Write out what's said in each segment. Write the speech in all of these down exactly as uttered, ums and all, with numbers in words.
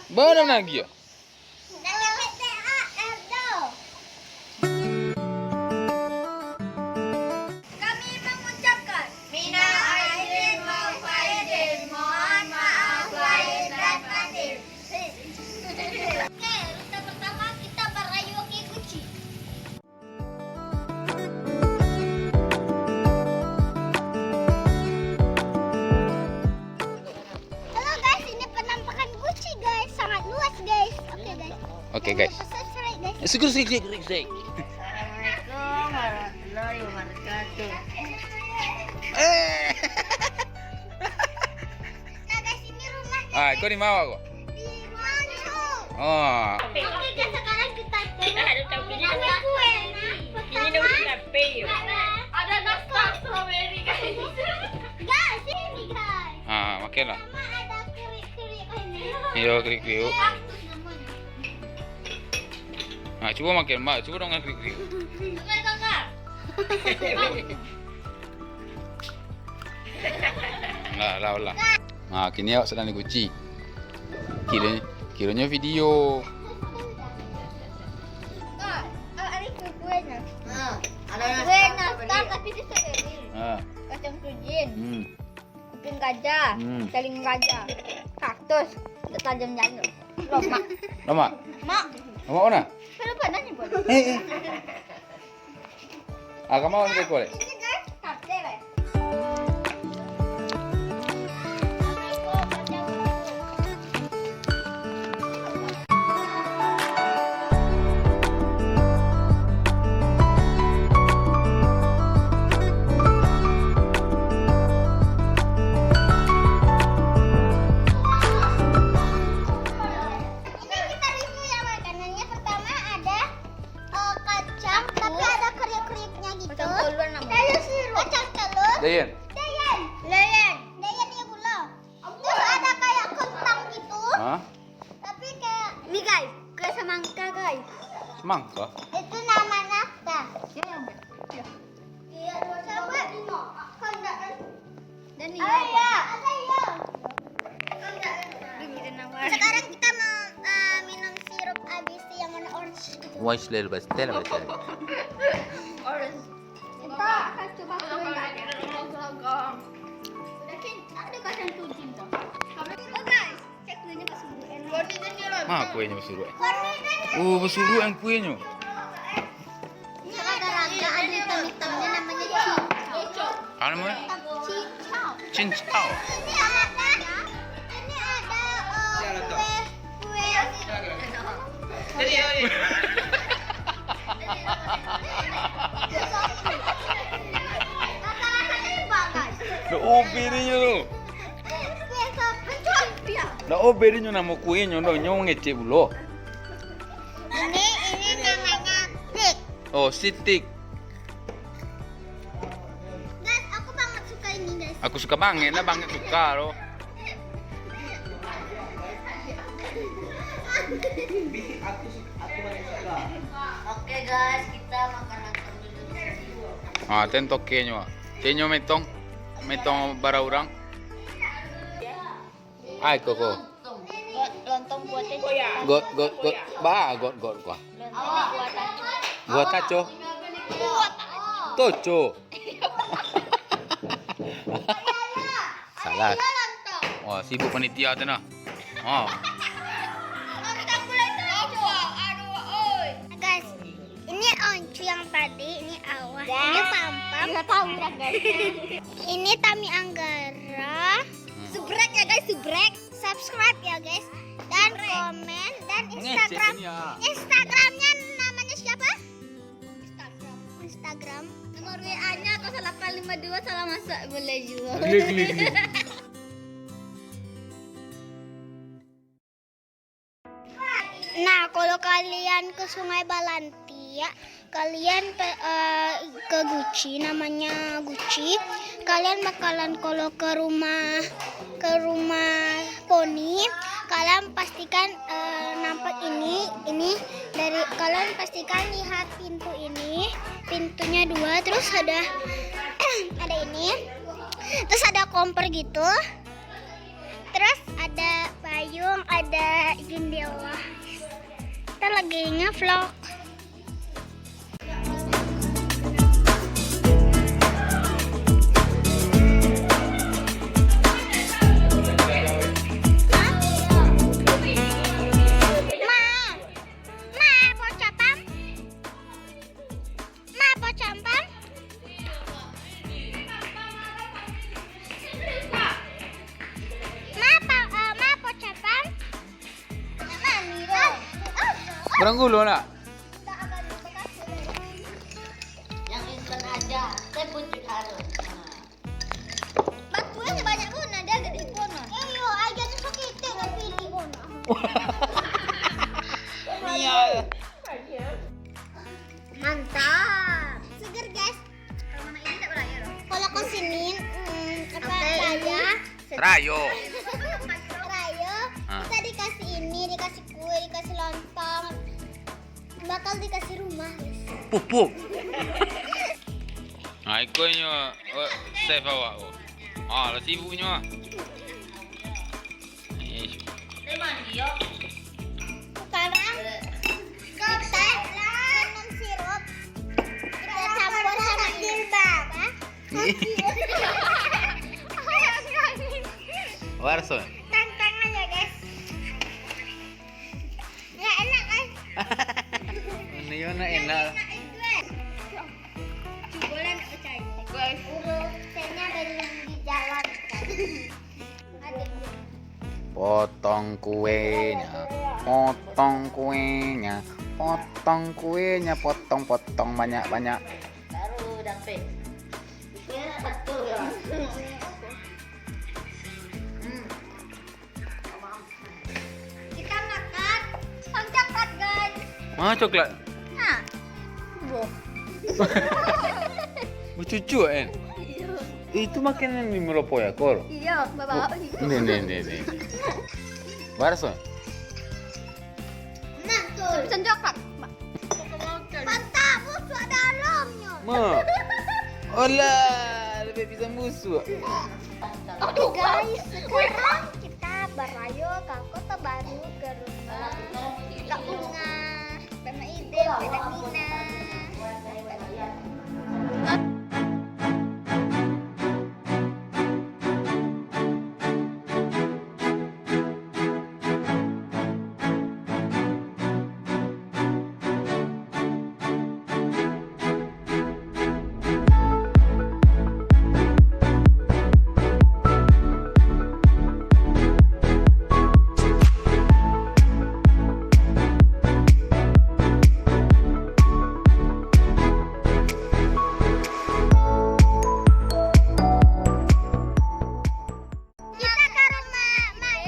Bana lagi ya? Kami mengucapkan minal aidin wal faizin. Mohon maaf lahir dan batin. Oke, rute pertama kita barayo ke Guci. Halo guys, ini penampakan Guci guys, sangat luas guys. Oke guys. Oke guys. Jangan lupa subscribe guys. Eh, syukur, syukur, syukur, syukur. Assalamualaikum warahmatullahi wabarakatuh. Eh. Nah guys, ini rumahnya. Ah, kau di mana kau? Di Mancung. Oh. Oke guys, sekarang kita ke kue. Ini udah sampai yuk. Ada nastar strawberry guys. Guys, ini guys. Ah, makan lah. Sama ada kriuk-kriuk ini. Iya, kriuk-kriuk. Kaktus namanya. Nah, cubo makan, Mak. Cubo dong kriuk-kriuk. Kakak, kakak. Lah, lah, lah. Nah, kini awak sadang di Guci. Kiro, kironyo video. Kak, awak ni kue-kuenya. Ha, ada yang kue nastar, tapi dia strawberry. Ha. Kacang tujin. Hmm. Kuping gajah. Hmm. Talingo gajah. Kaktus. Tajam jano. Lomak. Lomak? Mak. Lomak mana? Kan lupa nanya, Bun. Eh, eh. Ah, kamu ambil kuali. Ini kita review ya makanannya. Pertama ada eh, kacang, tapi ada kriuk-kriuknya gitu. Kacang telur namanya. Kacang telur. Dayan. Dayan. Dayan. Dayan ya gula. Terus ada kayak kentang gitu. Hah? Tapi kayak ini guys, kayak semangka guys. Semangka? Itu namanya apa? Ya, ya. Iya, coba. Kau enggak kan? Dan iya. Ada iya. Sekarang kita mau eh, minum sirup A B C yang warna orange gitu. Wise lel bas, tel bas. Orange. Kita akan coba kue. Udah kan ada kacang tujuh tuh. Oh guys, cek kuenya pas dulu enak. Ah, kuenya basuruak. Oh, basuruak yang kuenya. Ini ada raga, ada hitam-hitamnya, namanya cincau. Apa namanya? Cincau. Cincau. Ini ada, ini ada eh, kue, kue. Jadi ya. Dah oberinyo tu. Kue sop. Dah oberinyo namo kuenya dah, nyo ngecek pulo. Ini, ini namanya stick. Oh, sitik. Guys, aku banget suka ini, guys. Aku suka banget lah, banget suka loh. Oke guys, kita makan lontong dulu. Ah, ten tokenyo. Tenyo metong, metong bara urang. Ai, koko. Lontong buatan. Got, got, got. Ba, got, got, gua. Lontong buatan. Gua taco. Toco. Salah. Wah, sibuk panitia tu nah. Oh. Lontong buatan toco. Aduh, oi. Guys, ini Oncu yang tadi, ini Awah, ini Pampam. Nggak tahu dah, guys. Ini Tami Anggara. Subrek ya, guys, subrek. Subscribe ya, guys. Dan komen dan Instagram. Instagramnya namanya siapa? Instagram. Instagram. Nomor W A-nya kosong delapan lima dua, salah masuk, boleh juga. Boleh, boleh, boleh. Nah, kalau kalian ke Sungai Balantiak, kalian pe- eh, ke Guci, namanya Guci, kalian bakalan kalau ke rumah ke rumah Poni, kalian pastikan eh, nampak ini, ini dari kalian pastikan lihat pintu ini, pintunya dua, terus ada ada ini, terus ada kompor gitu. Terus ada payung. Belum ada jendela. Kita lagi nge-vlog. Ma, ma, pocapan. Ma, pocapan. Ma, pa, eh, ma, pocapan. Mami, ah, ah, ah. Kurang gula nak? Yang instan aja, saya pun juga harus. Batu aja banyak pun, ada gede pun. Eh, yo, aja tu sakit, nak pilih pun. Iya. Mantap. Seger, guys. Kalau ke sini, mm, apa, Oke, ini raya? Rayo. Rayo. Ah. Kita dikasih ini, dikasih kue, dikasih lontong. Bakal dikasih rumah, guys. Pupuk. Nah, iko nyo, oh, chef awak, oh. Ah, lah sibuk nyo, ah. Eh, sekarang kita minum sirup. Kita campur sama jilbab, ah. Warson. Tantang aja, guys. Nggak enak, kan? Ini yo nak enak. Cubolah nak percaya. Guys. Urutnya dari yang di jalan. Ada. Potong kuenya, potong kuenya, potong kuenya, potong-potong banyak-banyak. Baru dapat. Betul lah. Hmm. Kita makan pisang coklat, guys. Mana coklat? Ha. Boh. Bacucuk, kan? Iya. Eh, itu makanan di Meropo ya, Kor? Iya, bawa ni. Nih, nih, nih, nih. Baras, Kor? Nah, tuh. Pisang coklat. Mantap, busuk dalamnya. Ma. Olah, lebih pisang busuk. Oke, guys, sekarang kita barayo ka Kota Baru, ke rumah Kak Bunga, Mama Ida, Kak Mina. Kita ka rumah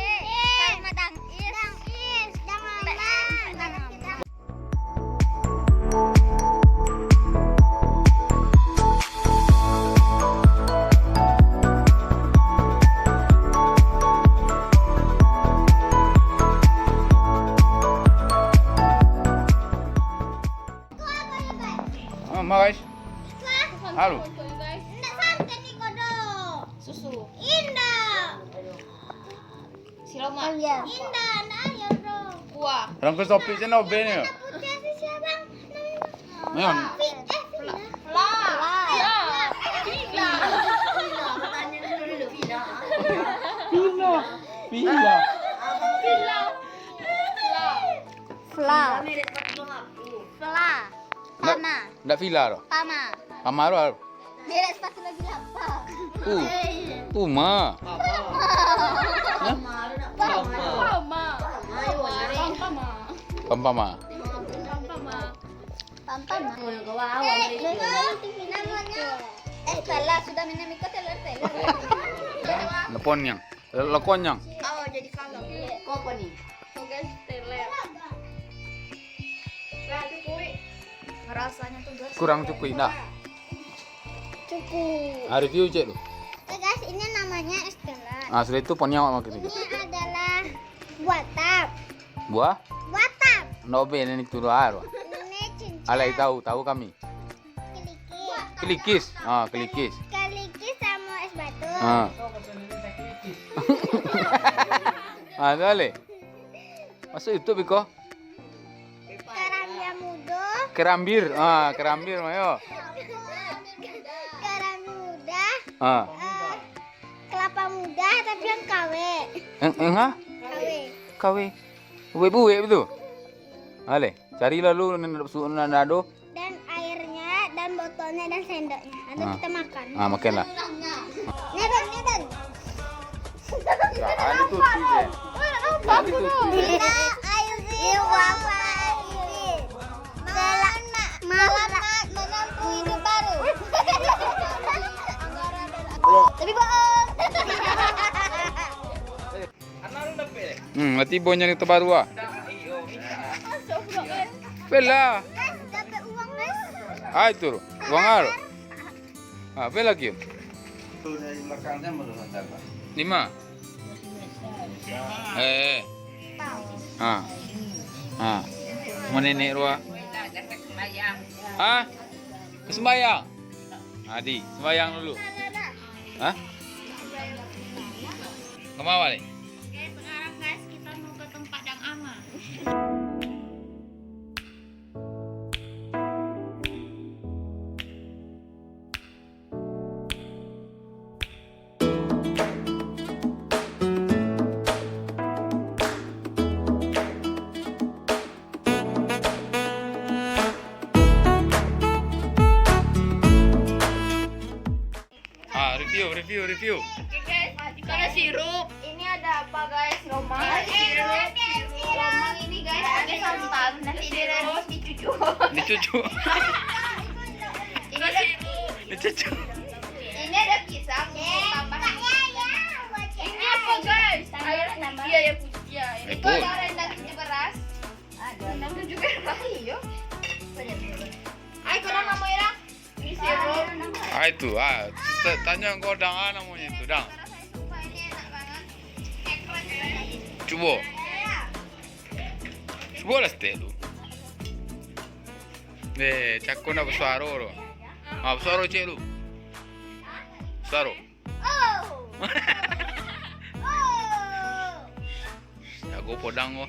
Mak Is. Ka rumah Dang Is. Dang Is, jangan lama. Oh, makasih. Halo. Indak santai ni, kodok. Susu. Indak. Silomak. Indak, indak, ayo, bro. Kuah. Rangka sopik je, no, be ni. Warna putih tu siapa, Bang? Namanya? Ayo. Fi-, eh, Fila. Fila. Fila. Fila. Fila. Fila. Fila. Fila. Fila. Fila. Ndak, Pama. Ndak Fila doh. Pama. Pama doh. Merek sepatu lagi apa? Pu-, Puma. Hah? Pama. Pama. Pam Pama. Pam Pama. Pam Pama. Eh, namanya. Eh, salah, sudah minum ikut teler-teler. Lepon yang. Lekonyang. Oh, jadi kalau. Kau apa ni? Oke, teler. Nggak cukup. Rasanya tuh, guys. Kurang cukup, nah. Cukup. Ah, review cek lu. Oke, guys, ini namanya es teler. Ah, sudah itu ponnya awak makan. Ini adalah buah tap. Buah? Buah tap. Ndak obe, ini tu doa, doa. Ini cincin. Alai tahu, tahu kami. Kelikis. Kelikis. Ah, kelikis. Kelikis sama es batu. Ah. Ah, tu ale. Masuk YouTube iko. Karambia mudo. Kerambir. Ah, kerambir mah yo. Karambia muda. Ah. Eh, kelapa muda tapi yang kawe. Yang, yang ha? Kawe. Kawe. Buek-buek betul. Ale, cari lalu nan nak su-, nan ado. Dan airnya, dan botolnya, dan sendoknya. Lalu Ah. kita makan. Ah, makanlah. Nebeng, nebeng. Ya, ada tu, Cik, eh. Ada tu, Cik. Minal aidin wal faizin. Selamat, selamat menempuh hidup baru. Tapi bohong. Hmm, lah tibo nyari terbaru ah. Bella. Ah, itu. Uang ar. Ah, bella lagi. Lima. Eh. Ha. Ha. Mau nenek rua. Ha? Sembayang. Adi, sembayang dulu. Hah? Kemana, Dik? Oke, sekarang guys, kita mau ke tempat yang aman. Ah, review, review, review. Oke, guys, itu ada sirup. Ini ada apa, guys? Romang. Ada sirup, sirup romang ini, guys. Ada santan. Nanti di-roast, dicucuk. Dicucuk. Ini ada sirup. Dicucuk. Ini ada pisang, tambah. Ini apa, guys? Air putih, air putih. Itu ada rendang, itu beras. Rendang tu juga. Iyo. Ayo, kurang nama orang. Ini sirup. Ah, itu, ah. Ta-, tanyo kau Dang, ah, namonyo itu, Dang. Cubo. Cubo lah saketek lu. Eh, cako ndak basuaro tu. Ah, basuaro ciek lu. Basuaro. Oh. Oh. Jago podang ko.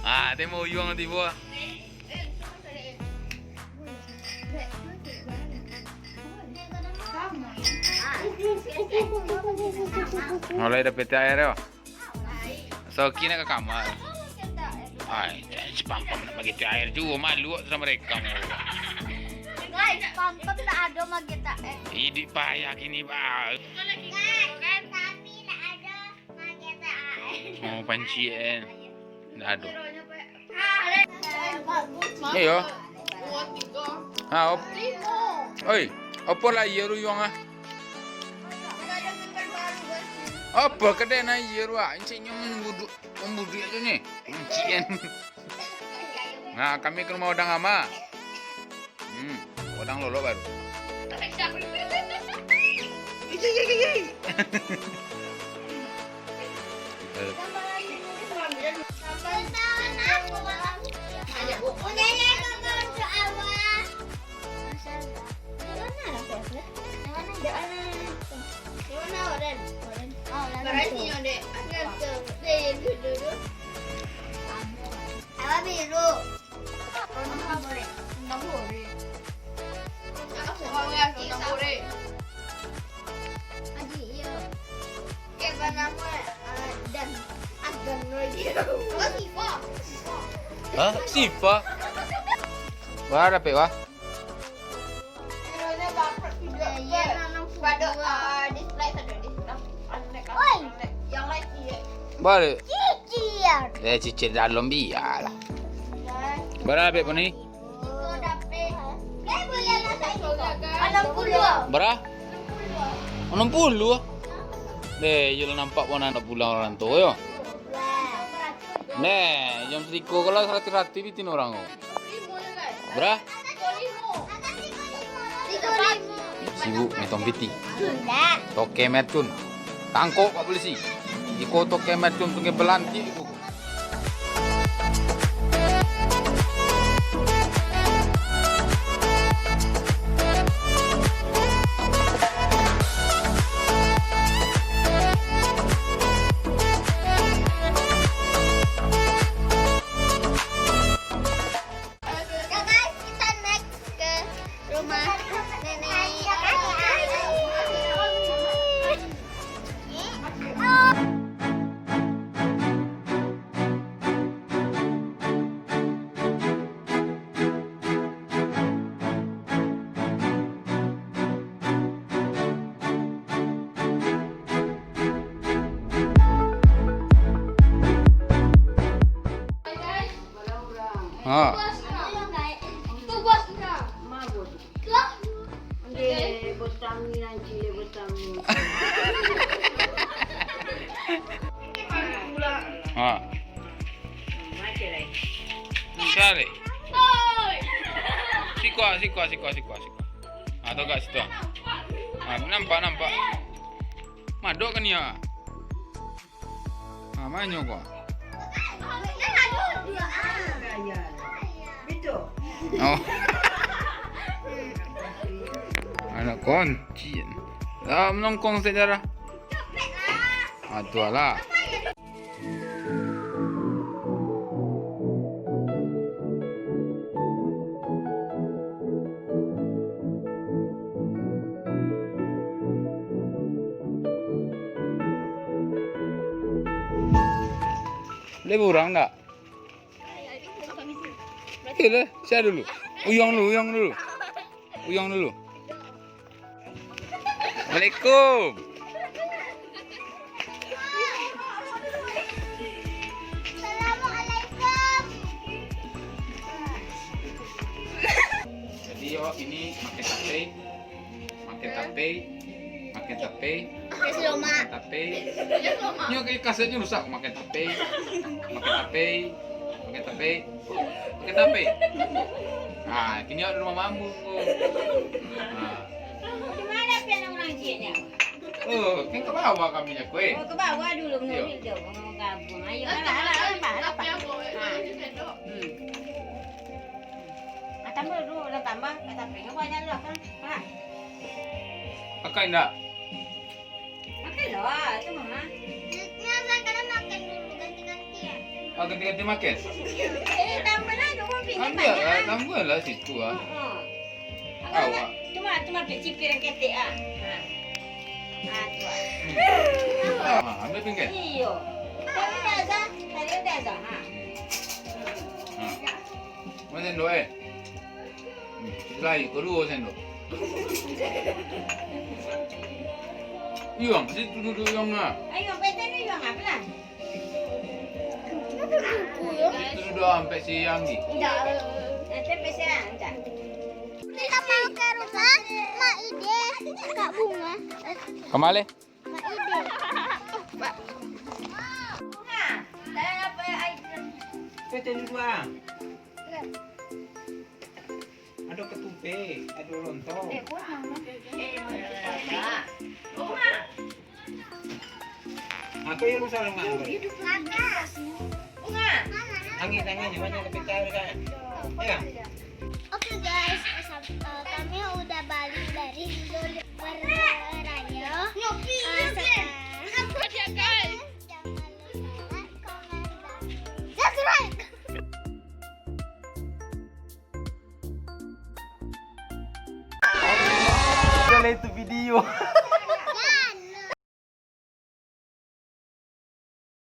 Ah, tembok uyuang tibo. Mulai dapek air yo. Soki nak ka kamar. Ai, si Pampam nak bagi air juo, malu awak sudah mereka. Guys, Pampam tak ada mageta, eh. Iduik payah kini, Bang. Guys, tapi tak ada mageta, eh. Oh, panci, eh. Tak ada. Iyo. Ha, op-, oi, apo lah iyo ruyuang ah? Apo kedai nan iyo ruak? Enciknyo mambuduk, mambuduk tu ni. Encik kan. Nah, kami ka rumah Odang Ama. Hmm, Odang Lolo baru. Apa biru? Rendang goreng. Rendang goreng. Rendang goreng. Aji, iyo. Oke, banamo, eh, Dan. Ah, Dan lagi. Oh, Sipa. Sipa. Hah? Sipa? Wah, dapek, wah. Balik. Cicil. Eh, cicil dalam bialah. Bara, Beb, ni? Bara? Anam puluah? Deh, iyo lah nampak pun anak pulang urang tuo, yo. Neh, jam siko ko lah saratuih-ratuih pitih urang ko. Bara? Sibuk metong pitih. Toke mercun. Tangkok pak polisi. Iko toke mercun, sungai belantik iko. Ha. Itu bosnya. Mabuk. Oke, bos kami nanti, bos kami. Ha. Cari. Siko, siko, siko, siko, siko. Ha, tu kat situ. Ha, nampak, nampak. Madok kan ya? Ha, manyo ko. Oh. Anak koncin. Ah, menongkong sejarah. Ah, tu lah. Boleh urang ndak? Okey lah, saya dulu. Uyang dulu, uyang dulu. Uyang dulu. Assalamualaikum. Assalamualaikum. Jadi, awak ini makan tape. Makan tape, makan tape, makan tape. Nyo kayak kasetnyo rusak, makan tape, makan tape, makan tape, makan tape. Ah, kini awak di rumah mambu ko. Ah. Di mana pian urang cieknyo? Oh, kan ka bawah kami nyo ko, eh. Oh, ka bawah dulu, iyo. Menurut dia, orang gabung. Ayo, alah, alah, alah, alah, alah. Ah. Hmm. Ah, tambah dulu, dah tambah, ka tape. Nyo banyak dulu, kan? Ah. Pakai ndak? Pakai lah, tu mah. Nyo sekarang makan dulu, ganti-gantian. Oh, ganti-ganti makan? Eh, tambah lah, dulu pinggir banyak. Ambil lah, tambah lah situ ah. Heeh. Awak. Cuma, cuma cipir ketek ah. Ha. Ha, tu ah. Ah, ambil pinggir. Iyo. Tadi dah sah, tadi dah sah. Ha. Ha. Mana sendok, eh? Hmm, lai, kedua sendok. Yuang, situ duduk Yuang ah. Ayo, peten ni Yuang apa lah? Situ duduk ah, sampai siang ni. Indak. Nanti sampai siang, indak. Kita mau ke rumah Mak Ide, Kak Bunga. Kemana? Mak Ide. Bunga, dah apa air? Peten duduk ah. Ado ketupe, ado lontong. Eh, kurang, Mak. Eh, Mak. Mak. Apa yang lu salah, Mak? Angin, angin, banyak tapi tahu kan? Ya. Oke, guys, sam-, eh, kami udah balik dari libur raya. Eh, sekarang jangan lupa like, comment, dan subscribe. Kalau itu video.